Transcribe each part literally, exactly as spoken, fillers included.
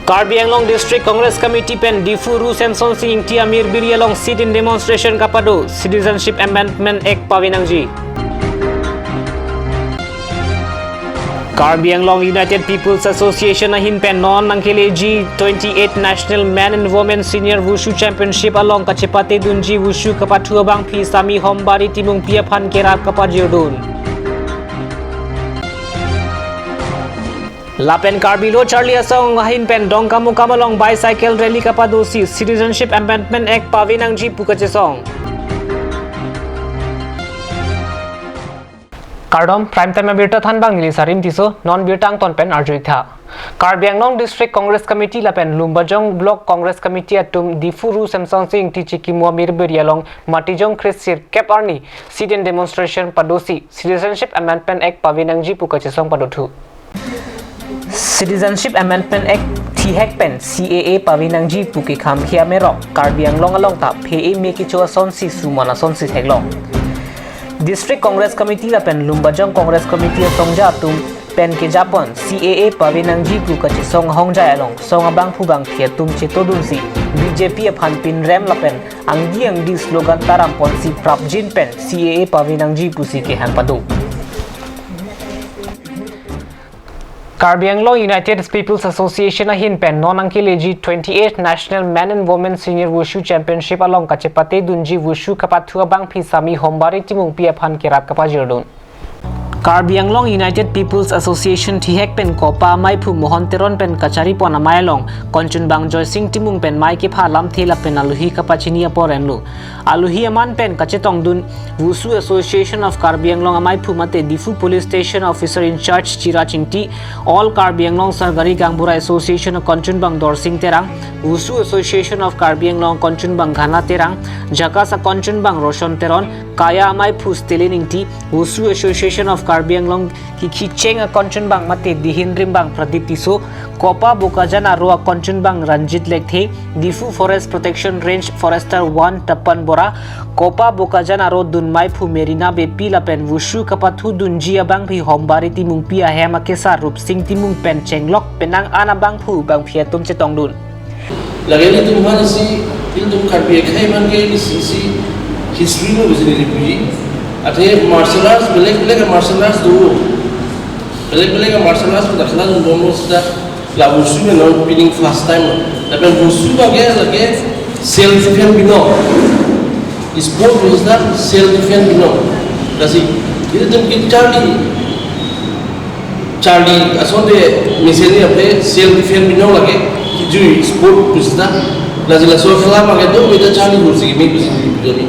Karbi Anglong District Congress Committee pen Diphu Ru Semsonsing Ingti amirbiri along sit-in demonstration kapado, Citizenship Amendment Act pavinangji. Karbi Anglong United People's Association ahin pen non nangkeleji twenty-eight National Men and Women Senior Wushu Championship along kachepatedunji wushu kapathu abangphi Sami Hombari Timungpi aphan kerap kapajirdun. Lapen Karbi Lo Charli Asong ahin pen Dongkamukam along bicycle rally kapadosi Citizenship Amendment Act pavinangji pu kachesong. Kardom, Prime Time abirta thanbang neli Sarim Tisso, non birta angton pen arju-ik tha. Karbi Anglong District Congress Committee lapen Lumbajong Block Congress Committee atum Diphu Ru Semsonsing Ingti chikimo amirbiri along Matijong Kre sirkep arni sit-in demonstration padosi Citizenship Amendment Act pavinangji pu kachesong padothu. Citizenship Amendment Act thihek pen C A A pavinangji pu kekham khia merok Karbi Anglong along ta phe-e me kecho asonsi suman asonsi theklong. District Congress Committee lapen Lumbajong Congress Committee asongja atum pen kejapon C A A pavinangji pu kachesong ahongjai along song abangphu bangphi atum chetodunsi B J P aphan pinrem lapen angdi angdi slogan taramponsi prapjin pen C A A pavinangji pusi kehang pado. Karbi Anglong United People's Association ahin pen non nangkeleji twenty-eight National Men and Women Senior Wushu Championship along kachepatedunji wushu kapathu abangphi Sami Hombari Timungpi aphan kerap kapajirdun. Karbi Anglong United People's Association thihek pen KOPA amaiphu Mohon Teron pen kacharipon amei along konchunbang Joysing Timung pen mei kepha lamthe lapen alohi kapachini apor enlo. Alohi aman pen kachetongdun Wushu Association of Karbi Anglong amaiphu mate Diphu Police Station Officer in Charge Chiraj Ingti, All Karbi Anglong Sarkari Gaonbura Association akonchunbang Dorsing Terang, Wushu Association of Karbi Anglong akonchunbang Ghana Terang, JACAS akonchunbang Roshan Teron, Kaya amaiphu Stalin Ingti, Wushu Association of Karbi Anglong Kikhicheng akonchunbang mate dihin rimbang Pradip Tisso, KOPA Bokajan aro akonchunbang Ranjit Lekthe, Diphu Forest Protection Range Forester one Tapan Bora, KOPA Bokajan aro dunmeiphu Merina Beypi lapen wushu kapathudunji abangphi Hombari Timungpi ahem akesar Rupsing Timung pen chenglok penang an abangphu bangphi atum chetongdun. Lake ilitum aphan isi, ilitum Karbi akhei aphan ke isi isi history lo isi neli puji. Athe martial arts, belek belek martial arts do. Belek belek martial arts pu dakhala dun bomlo sita la wushu ke non pining first time. Lapen wushu abang ke lake self defense binong. Sport pu sita self defense binong. Lasi ilitum ke charli charli asonte mesen ni apre self defense binong lake kijui sport pu sita. Lasi laso akhela abang ke do meta charli kursi kimi kursi kimi.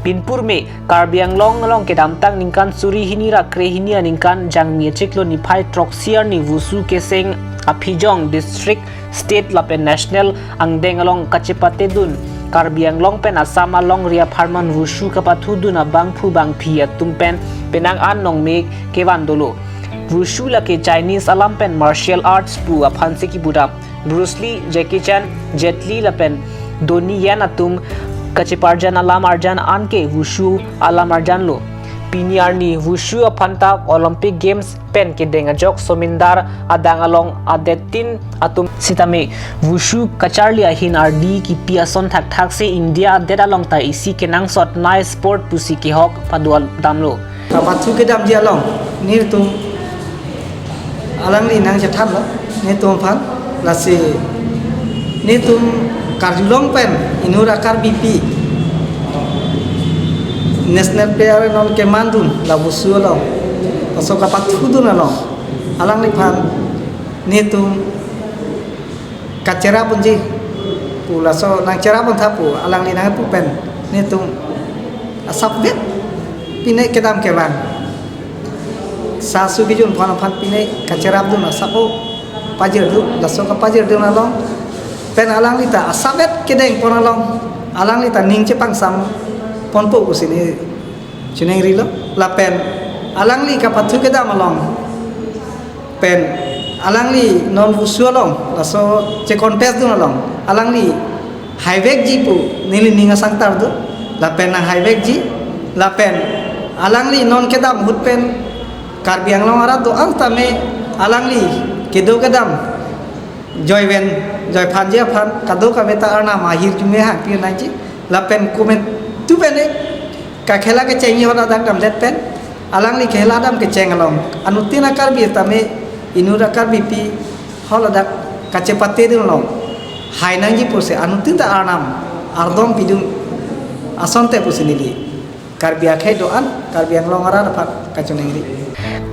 Pinpur me Karbi Anglong along kedamtang ningkan suri hini ra kre hini aningkan Jangmi achiklo niphai throksi arni wushu keseng aphijong district, state lapen national angdeng along kachepatedun Karbi Anglong pen Assam alongri apharman wushu kapathudun abangphu bangphi atum pen penang an nongme kevan dolo. Wushu lake Chinese alam pen martial arts pu aphansi kipudam. Bruce Lee, Jackie Chan, Jet Li lapen Donnie Yen atum kacheparjan alam arjan anke wushu alam arjanlo. Pini arni wushu aphanta Olympic Games pen kedeng ajok somindar adang along adettin atum sitame wushu kacharli ahin ardi kipi ason thakthak si India adet along ta isi kenangsot nai sport pusi kehok paduan damlo. Kapathu kedamji along nelitum alangli nangchethanlo nelitum aphan, lasi nelitum karjulong pen inut a-Karbipi national player non kemandun la wushu along, laso kapathudun along alangliphan nelitum kacherap unji pu, laso nangcherap untha pu alangli nangpu pen nelitum asapvet pine kedam kevang sasu bijun pon aphan pine kacherapdun asap-o pajirdun, laso kapajirdun along pen alangli ta asapvet kedeng pon along alangli ta ning chepangsam ponpo pusi neli chiningrilo. Lapen alangli kapathu kedam along pen alangli non wushu along laso che-contest dun along alangli haivekji pu neli ning asangtar do. Lapen nanghaivekji lapen alangli non kedam ahut pen Karbi Anglong arat do-an tame alangli kedo kedam Joyven, Joyphanji aphan kadokave ta Arnam ahirjume hangpi nangji. Lapen komantu pen e kakhela kechengji ahut ladak damdet pen alangli khela dam kecheng along anuttin a-Karbi tame inut a-Karbipi ahut ladak kachepate dun along hai nangji pusi anuttin ta Arnam ardom pidun asonte pusi neli Karbi akhei do-an, Karbi Anglong arat aphan kachiningri.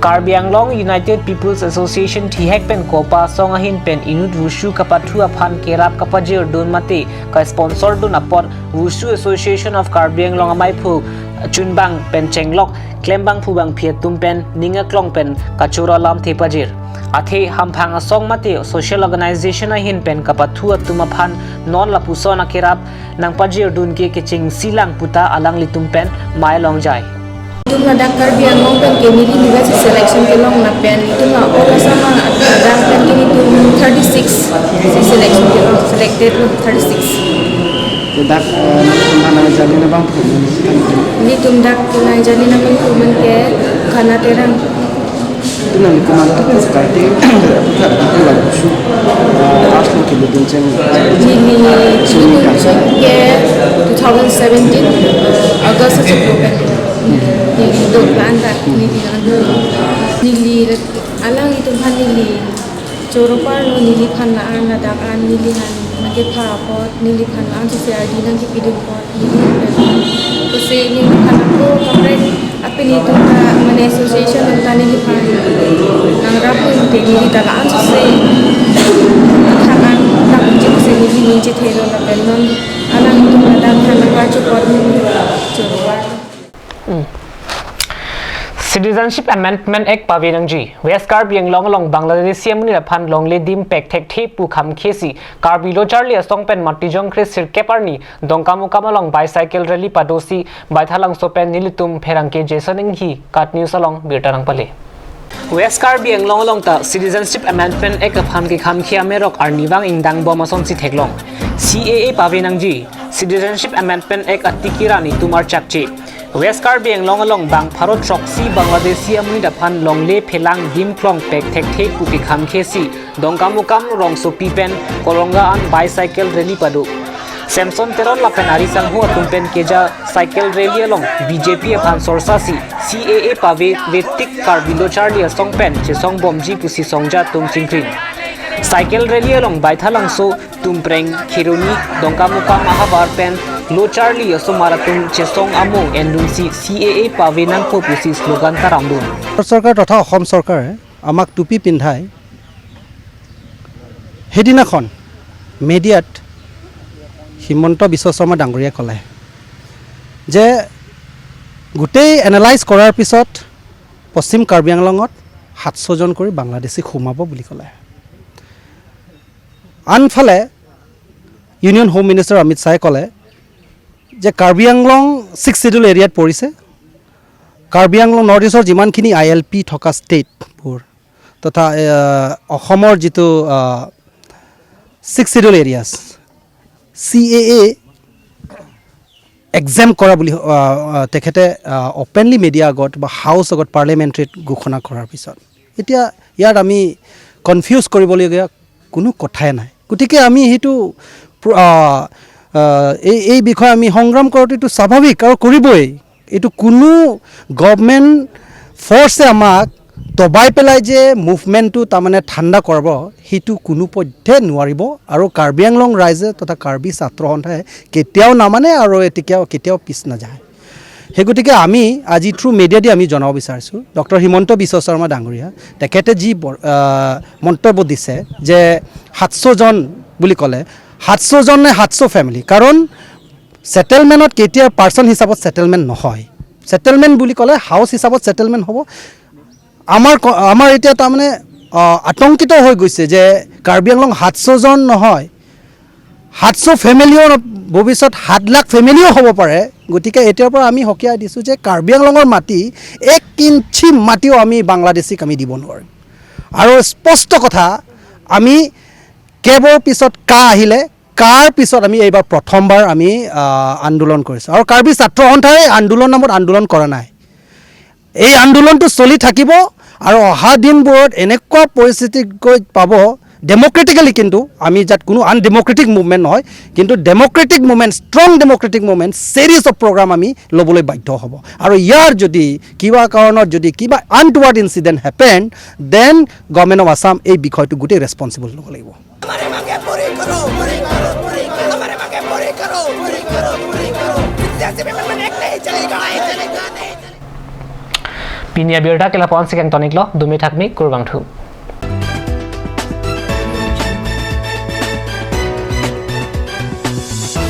Karbi Anglong United People's Association thihek pen KOPA asong ahin pen inut Wushu kapathu aphan kerap kapajirdun mate ka-sponsor dun apot Wushu Association of Karbi Anglong amaiphu chunbang pen chenglok klembangphu bangphi atum pen ning aklong pen kachoro alamthe pajir. Athe hamphang asong mate social organization ahin pen kapathu atum aphan non lapuson akerap nangpajirdun ke kechengsi lang puta alanglitum pen mai longjai. Itum ladak Karbi Anglong pen ke neli duga si selection kelong lapen itum la all Assam ladak pen ke nelitum thirty six si selection kelong, selected lo thirty six. Ladak, eh, nangtum aphan nangjali nangji abangphu nangtum? Nelitum dak nangjali nangji abangphu ke Khana Terang. Itum nangli komantu pen start, eh, aphuthak aphuthak lapuson, eh, arts along kelutdun cheng? Neli kelutdun cheng ke two thousand seventeen, eh, August achiklo pen. Neli do plan dak neli do. Neli alanglitum aphan neli choro parlo, neliphan la-an ladak an neliphan nangkepha apot, neliphan la-an sose ardi nangkepidun apot. Pusi neliphan ako kaprek apini itum ta mane association atum ta neliphan nangrap pute neli ta la-an sose thakan ta kunji pusi neli ningje thelo lapen non alanglitum ta than nangpachopot neli choro parlo. Citizenship Amendment Act pave nangji. West Karbi Anglong along Bangladeshi amonit aphan longle adim pek thekthe pu khamkhesi Karbi Lo Charli Asong pen Matijong Kre sirkep arni Dongkamukam along bicycle rally padosi Baithalangso pen nelitum pherangke Jason Enghi KAT News along birta nangpale. West Karbi Anglong along ta Citizenship Amendment Act aphan kekhamkhi amerok arnivang ingdang bom asonsi theklong. C A A pave nangji, Citizenship Amendment Act atiki ra netum archakche. West Karbi Anglong along bang pharo throksi Bangladeshi amonit aphan longle phelang adim klong pek thekthe pu kekhamkhesi Dongkamukam rongsopi pen Kolonga an bicycle rally pado. Samson Teron lapen ari sangho atum pen keja cycle rally along B J P aphan sorsa si C A A pave vetik Karbi Lo Charli Asong pen chesong bomji pusi songja atum chingkring. Cycle rally along Baithalangso, Tumpreng, Kheroni, Dongkamukam ahavar pen Lo Charli Asomar atum chesong amo endunsi C A A pave nangpo pusi slogan ta ramdun. Bharat চৰকাৰ তথা অসম চৰকাৰে আমাক টুপি পিন্ধাই সেইদিনাখন মিডিয়াত হিমন্ত বিশ্ব শৰ্মা ডাঙৰীয়াই ক'লে যে গোটেই এনালাইজ কৰাৰ পিছত পশ্চিম কাৰ্বি আংলঙত সাতশ জন কৰি বাংলাদেশী সোমাব বুলি ক'লে। আনফালে ইউনিয়ন হোম মিনিষ্টাৰ অমিত শ্বাহে ক'লে যে কাৰ্বি আংলং ছিক্স শ্বিডিউল এৰিয়াত পৰিছে। কাৰ্বি আংলং নৰ্থ ইষ্টৰ যিমানখিনি আই এল পি থকা ষ্টেটবোৰ তথা, এ, অসমৰ যিটো, আ, ছিক্স শ্বিডিউল এৰিয়াছ, চি এ এ এক্সেম কৰা বুলি, আ, আ, তেখেতে, আ, অপেনলি মিডিয়া আগত বা হাউচ আগত পাৰ্লিয়ামেণ্টেৰীত ঘোষণা কৰাৰ পিছত এতিয়া ইয়াত আমি কনফিউজ কৰিবলগীয়া কোনো কথাই নাই। গতিকে আমি সেইটো প্ৰ-, আ, আ, এই, এই বিষয়ে আমি সংগ্ৰাম কৰাটো এইটো স্বাভাৱিক আৰু কৰিবই। এইটো কোনো গভৰ্ণমেণ্ট ফৰ্চে আমাক দবাই পেলাই যে মুভমেণ্টটো তাৰমানে ঠাণ্ডা কৰাব, সেইটো কোনো পধ্যে নোৱাৰিব। আৰু কাৰ্বি আংলং ৰাইজে তথা কাৰ্বি ছাত্ৰ সন্থাই কেতিয়াও নামানে আৰু কেতিয়াও, কেতিয়াও পিছ নাযায়। সেই গতিকে আমি আজি থ্ৰু মিডিয়া দি আমি জনাব বিচাৰিছোঁ, ডক্টৰ হিমন্ত বিশ্ব শৰ্মা ডাঙৰীয়া, তেখেতে যি ব-, আ, মন্তব্য দিছে যে সাতশ জন বুলি ক'লে, সাতশ জন নে সাতশ ফেমিলি? কাৰণ ছেটেলমেণ্টত কেতিয়া পাৰ্চন হিচাপত ছেটেলমেণ্ট নহয়। ছেটেলমেণ্ট বুলি ক'লে হাউচ হিচাপত ছেটেলমেণ্ট হ'ব। আমাৰ ক-, আমাৰ এতিয়া তাৰমানে, আ, আতংকিত হৈ গৈছে যে কাৰ্বি আংলং সাতশ জন নহয়, সাতশ ফেমিলিও ন-, ভৱিষ্যত সাত লাখ ফেমিলিও হ'ব পাৰে। গতিকে এতিয়াৰ পৰা আমি সকীয়াই দিছোঁ যে কাৰ্বি আংলঙৰ মাটি এক ইঞ্চি মাটিও আমি বাংলাদেশীক আমি দিব নোৱাৰিম। আৰু স্পষ্ট কথা, আমি কেবৰ পিছত কা আহিলে, কাৰ পিছত আমি এইবাৰ প্ৰথমবাৰ আমি, আ, আন্দোলন কৰিছোঁ। আৰু কাৰ্বি ছাত্ৰ সন্থাই আন্দোলন নামত আন্দোলন কৰা নাই। এই আন্দোলনটো চলি থাকিব আৰু অহা দিনবোৰত এনেকুৱা পৰিস্থিতি গৈ পাব ডেমক্ৰেটিকেলি কিন্তু আমি যাত কোনো আনডেমক্ৰেটিক মুভমেণ্ট নহয়, কিন্তু democratic movement, strong democratic movement, series of programme আমি ল'বলৈ বাধ্য হ'ব। আৰু ইয়াৰ যদি কিবা কাৰণত যদি কিবা untoward incident happen, then government of Assam এই বিষয়টো গোটেই ৰেছপনচিবল ল'ব লাগিব। Pini abirta ke lapu-an si kangton-iklo, dumi thakmi, kurvangthu.